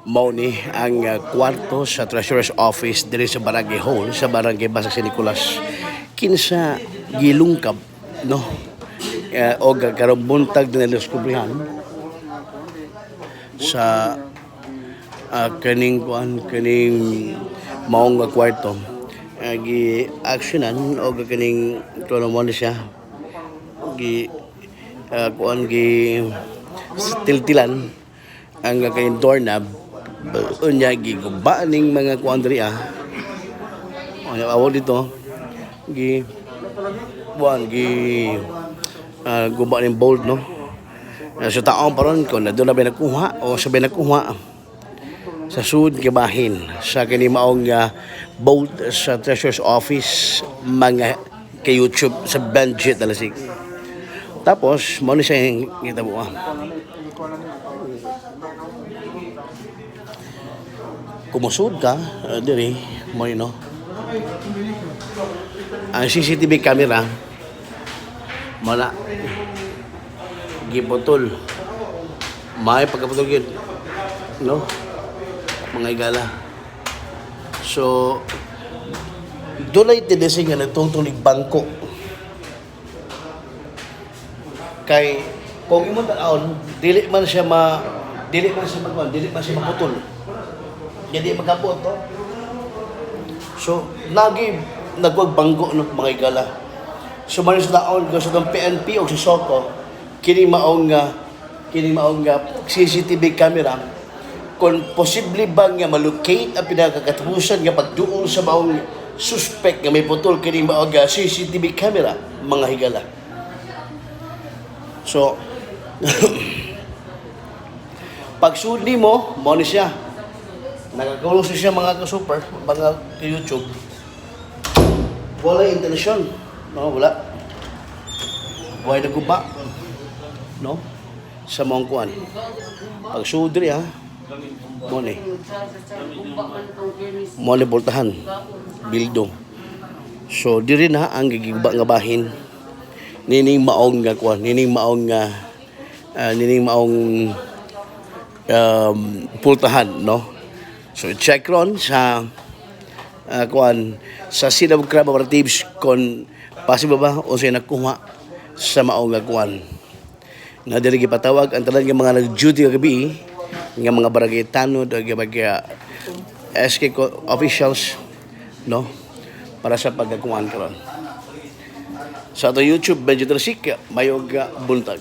Mao ni ang kwarto sa Treasurer's Office diri sa Barangay Hall sa Barangay Basak San Nicolas, kinsa gilungkab, no, og karong buntag na diskubrihan sa kaning kuan, kaning maong nga kwarto. Gi actionan og kaning kuan mo ni siya, gi kuan, gi tiltilan ang kaning doorknob. Unya giguba ning mga kuan diri ah. Unya awo dito gi kuan, gi guba ning bolt, no. Sa taon pa ron kung na doon na ba nakuha o sa ba nakuha sa sud gabahin sa kini maong bolt sa Treasurer's Office, mga kay YouTube sa Benji Talasig. Tapos mao ni siya yung kita mo ah. Kumusud ka diri mo, no, ang CCTV camera mala giputol, may pagkaputol gyud, no, mga igala. So dunay tendency nga nagtungtong bangko kay kung imong tan-awon, dili man siya magkuan, dili man siya maputol. Jadi magkapot to. So lagi nagwag bangko, no, mga igala. So man sa taon ko sa tong PNP o sa SOCO, kini maong nga CCTV camera, kung posible ba nga malocate ang pinakakatapusan nga pagduol sa maong suspect nga may putol kini maong nga CCTV camera, mga higala. So pagsudi mo, mo ni siya. Nakakulong siya, mga ka-super, mga ka-YouTube. Wala intensyon. No, wala. Buhay na guba. No? Sa mga kuan. Pagsudri ha. Mo ni. Mo ni boltahan. Bildo. So diri na ang gigigba nga bahin. Nining maong nga kuan, nining maong nga nining maong pultahan, no? So check ron sa kuan sa Scene of Crime Operatives kung possible ba o siya nakuha sa maong nga kuan. Na diri gipatawag ang tanan nga mga nag-duty kagabi nga mga barangay tanod o mga SK officials, no, para sa pagkakuan karon. Sa ato YouTube, Benji Trasik, mayog buntag.